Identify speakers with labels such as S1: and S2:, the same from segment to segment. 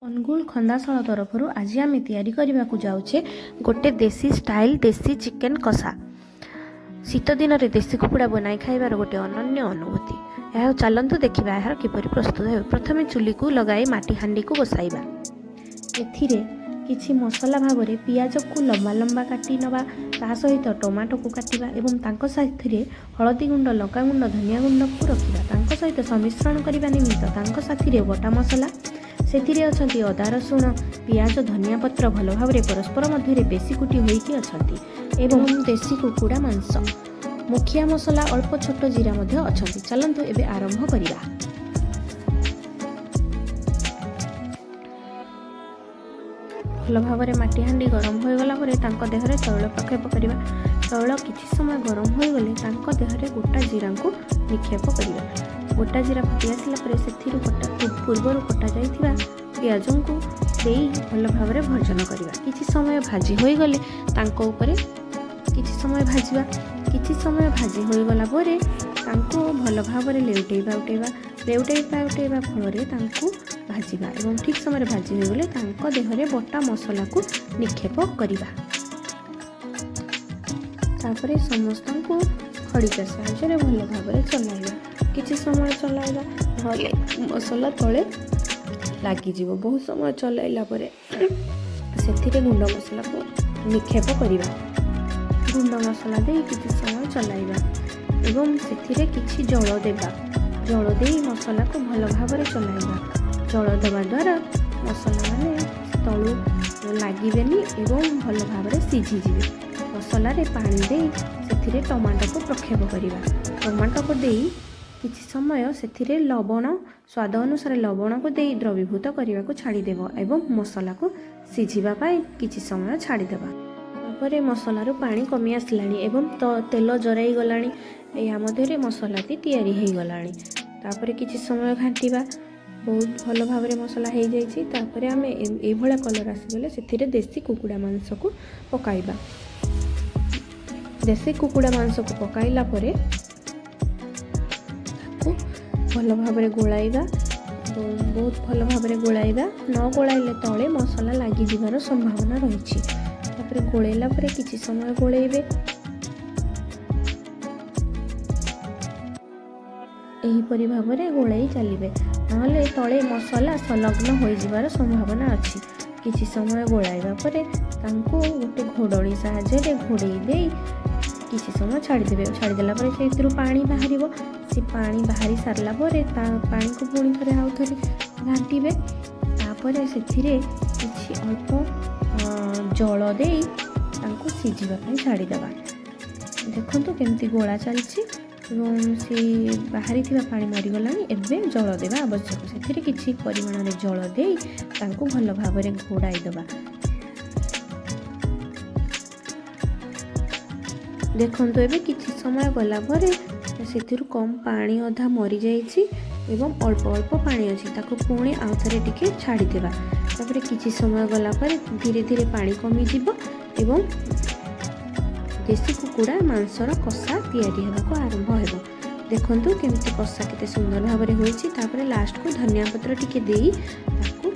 S1: ଅନୁଗୁଳ ଖନ୍ଦାଶାଳ ତରଫରୁ ଆଜି ଆମେ ତିଆରି କରିବାକୁ ଯାଉଛେ ଗୋଟେ ଦେଶୀ ଷ୍ଟାଇଲ୍ ଦେଶୀ ଚିକେନ୍ କଷା। ଶୀତ ଦିନରେ ଦେଶୀ କୁକୁଡ଼ା ବନାଇ ଖାଇବାର ଗୋଟେ ଅନନ୍ୟ ଅନୁଭୂତି ଏହା। ଚାଲନ୍ତୁ ଦେଖିବା ଏହାର କିପରି ପ୍ରସ୍ତୁତ ହେବ। ପ୍ରଥମେ ଚୁଲିକୁ ଲଗାଇ ମାଟି ହାଣ୍ଡିକୁ ବସାଇବା। ଏଥିରେ କିଛି ମସଲା ଭାବରେ ପିଆଜକୁ ଲମ୍ବା ଲମ୍ବା କାଟି ନେବା, ତା ସହିତ ଟମାଟୋକୁ କାଟିବା ଏବଂ ତାଙ୍କ ସାଥିରେ ହଳଦୀ ଗୁଣ୍ଡ, ଲଙ୍କାଗୁଣ୍ଡ, ଧନିଆ ଗୁଣ୍ଡକୁ ରଖିବା। ତାଙ୍କ ସହିତ ସମ୍ମିଶ୍ରଣ କରିବା ନିମିତ୍ତ ତାଙ୍କ ସାଥିରେ ବଟା ମସଲା, ସେଥିରେ ଅଛନ୍ତି ଅଦା, ରସୁଣ, ପିଆଜ, ଧନିଆ ପତ୍ର, ଭଲ ଭାବରେ ପରସ୍ପର ମଧ୍ୟରେ ବେଶୀ କୁଟି ହୋଇକି ଅଛନ୍ତି ଏବଂ ଦେଶୀ କୁକୁଡ଼ା ମାଂସ, ମୁଖିଆ ମସଲା, ଅଳ୍ପ ଛୋଟ ଜିରା ମଧ୍ୟ ଅଛନ୍ତି। ଚାଲନ୍ତୁ ଏବେ ଆରମ୍ଭ କରିବା। ଭଲ ଭାବରେ ମାଟି ହାଣ୍ଡି ଗରମ ହୋଇଗଲା ପରେ ତାଙ୍କ ଦେହରେ ତୈଳ ପ୍ରକ୍ଷେପ କରିବା। ତୈଳ କିଛି ସମୟ ଗରମ ହୋଇଗଲେ ତାଙ୍କ ଦେହରେ ଗୋଟା ଜିରାଙ୍କୁ ନିକ୍ଷେପ କରିବା। ଗୋଟା ଜିରା ଫୁଟି ଆସିଲା ପରେ ସେଥିରୁ କଟା ପୂର୍ବରୁ କଟା ଯାଇଥିବା ପିଆଜଙ୍କୁ ଦେଇ ଭଲ ଭାବରେ ଭର୍ଜନ କରିବା। କିଛି ସମୟ ଭାଜି ହୋଇଗଲେ ତାଙ୍କ ଉପରେ କିଛି ସମୟ ଭାଜିବା। କିଛି ସମୟ ଭାଜି ହୋଇଗଲା ପରେ ତାଙ୍କୁ ଭଲ ଭାବରେ ଲେଉଟେଇ ପାଉଟେଇବା। ଲେଉଟେଇ ପାଉଟେଇବା ଫଳରେ ତାଙ୍କୁ ଭାଜିବା ଏବଂ ଠିକ୍ ସମୟରେ ଭାଜି ହୋଇଗଲେ ତାଙ୍କ ଦେହରେ ବଟା ମସଲାକୁ ନିକ୍ଷେପ କରିବା। ତାପରେ ସମସ୍ତଙ୍କୁ ଖଡ଼ିକା ସାହାଯ୍ୟରେ ଭଲ ଭାବରେ ଚଲାଇବା। କିଛି ସମୟ ଚଲାଇବା, ନହେଲେ ମସଲା ତଳେ ଲାଗିଯିବ। ବହୁତ ସମୟ ଚଲାଇଲା ପରେ ସେଥିରେ ଗୁଣ୍ଡ ମସଲାକୁ ନିକ୍ଷେପ କରିବା। ଗୁଣ୍ଡ ମସଲା ଦେଇ କିଛି ସମୟ ଚଲାଇବା ଏବଂ ସେଥିରେ କିଛି ଜଳ ଦେବା। ଜଳ ଦେଇ ମସଲାକୁ ଭଲ ଭାବରେ ଚଲାଇବା। ଜଳ ଦେବା ଦ୍ୱାରା ମସଲା ମାନେ ତଳୁ ଲାଗିବେନି ଏବଂ ଭଲ ଭାବରେ ସିଝିଯିବେ। ମସଲାରେ ପାଣି ଦେଇ ସେଥିରେ ଟମାଟୋକୁ ପ୍ରକ୍ଷେପ କରିବା। ଟମାଟୋକୁ ଦେଇ କିଛି ସମୟ ସେଥିରେ ଲବଣ, ସ୍ୱାଦ ଅନୁସାରେ ଲବଣକୁ ଦେଇ ଦ୍ରବୀଭୂତ କରିବାକୁ ଛାଡ଼ିଦେବ ଏବଂ ମସଲାକୁ ସିଝିବା ପାଇଁ କିଛି ସମୟ ଛାଡ଼ିଦେବା। ତାପରେ ମସଲାରୁ ପାଣି କମି ଆସିଲାଣି ଏବଂ ତେଲ ଜରାଇ ଗଲାଣି। ଏହା ମଧ୍ୟରେ ମସଲାଟି ତିଆରି ହେଇଗଲାଣି। ତାପରେ କିଛି ସମୟ ଘାଣ୍ଟିବା। ବହୁତ ଭଲ ଭାବରେ ମସଲା ହେଇଯାଇଛି। ତାପରେ ଆମେ ଏଇଭଳିଆ କଲର୍ ଆସିଗଲେ ସେଥିରେ ଦେଶୀ କୁକୁଡ଼ା ମାଂସକୁ ପକାଇବା। ଦେଶୀ କୁକୁଡ଼ା ମାଂସକୁ ପକାଇଲା ପରେ ତାକୁ ଭଲ ଭାବରେ ଗୋଳାଇବା ଏବଂ ବହୁତ ଭଲ ଭାବରେ ଗୋଳାଇବା। ନ ଗୋଳାଇଲେ ତଳେ ମସଲା ଲାଗିଯିବାର ସମ୍ଭାବନା ରହିଛି। ତାପରେ ଗୋଳେଇଲା ପରେ କିଛି ସମୟ ଗୋଳେଇବେ। ଏହିପରି ଭାବରେ ଗୋଳେଇ ଚାଲିବେ, ନହେଲେ ତଳେ ମସଲା ସଂଲଗ୍ନ ହୋଇଯିବାର ସମ୍ଭାବନା ଅଛି। କିଛି ସମୟ ଗୋଳାଇବା ପରେ ତାଙ୍କୁ ଗୋଟେ ଘୋଡ଼ଣୀ ସାହାଯ୍ୟରେ ଘୋଡ଼େଇ ଦେଇ କିଛି ସମୟ ଛାଡ଼ିଦେବେ। ଛାଡ଼ିଦେଲା ପରେ ସେଇଥିରୁ ପାଣି ବାହାରିବ। ସେ ପାଣି ବାହାରି ସାରିଲା ପରେ ତା ପାଣିକୁ ପୁଣି ଥରେ ଆଉ ଥରେ ଘାଣ୍ଟିବେ। ତାପରେ ସେଥିରେ କିଛି ଅଳ୍ପ ଜଳ ଦେଇ ତାଙ୍କୁ ସିଝିବା ପାଇଁ ଛାଡ଼ିଦେବା। ଦେଖନ୍ତୁ କେମିତି ଗୋଳା ଚାଲିଛି ଏବଂ ସେ ବାହାରିଥିବା ପାଣି ମରିଗଲାଣି। ଏବେ ଜଳ ଦେବା ଆବଶ୍ୟକ। ସେଥିରେ କିଛି ପରିମାଣରେ ଜଳ ଦେଇ ତାଙ୍କୁ ଭଲ ଭାବରେ ଘୋଡ଼ାଇ ଦେବା। ଦେଖନ୍ତୁ, ଏବେ କିଛି ସମୟ ଗଲା ପରେ ସେଥିରୁ କମ୍ ପାଣି ଅଧା ମରିଯାଇଛି ଏବଂ ଅଳ୍ପ ଅଳ୍ପ ପାଣି ଅଛି। ତାକୁ ପୁଣି ଆଉ ଥରେ ଟିକେ ଛାଡ଼ିଦେବା। ତାପରେ କିଛି ସମୟ ଗଲା ପରେ ଧୀରେ ଧୀରେ ପାଣି କମିଯିବ ଏବଂ ଦେଶୀ କୁକୁଡ଼ା ମାଂସର କଷା ତିଆରି ହେବାକୁ ଆରମ୍ଭ ହେବ। ଦେଖନ୍ତୁ କେମିତି କଷା କେତେ ସୁନ୍ଦର ଭାବରେ ହୋଇଛି। ତାପରେ ଲାଷ୍ଟକୁ ଧନିଆ ପତ୍ର ଟିକେ ଦେଇ ତାକୁ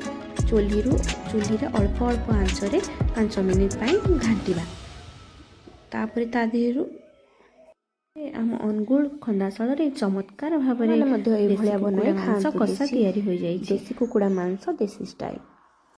S1: ଚୁଲିରେ ଅଳ୍ପ ଅଳ୍ପ ଆଞ୍ଚରେ 5 ମିନିଟ୍ ପାଇଁ ଘାଣ୍ଟିବା। ତାପରେ ତା ଦେହରୁ ଆମ ଅନୁଗୁଳ ଖନ୍ଦାଶାଳରେ ଚମତ୍କାର ଭାବରେ
S2: ମଧ୍ୟ
S1: ଦେଶୀ
S2: ଏଇଭଳିଆ
S1: କୁକୁଡ଼ା
S2: ବନାଇ
S1: ମାଂସ
S2: ଖାଆନ୍ତୁ
S1: କଷା
S2: ଦେଶୀ
S1: ତିଆରି ହୋଇଯାଇଛି।
S2: ଦେଶୀ କୁକୁଡ଼ା ମାଂସ ଦେଶୀ ଷ୍ଟାଇଲ୍।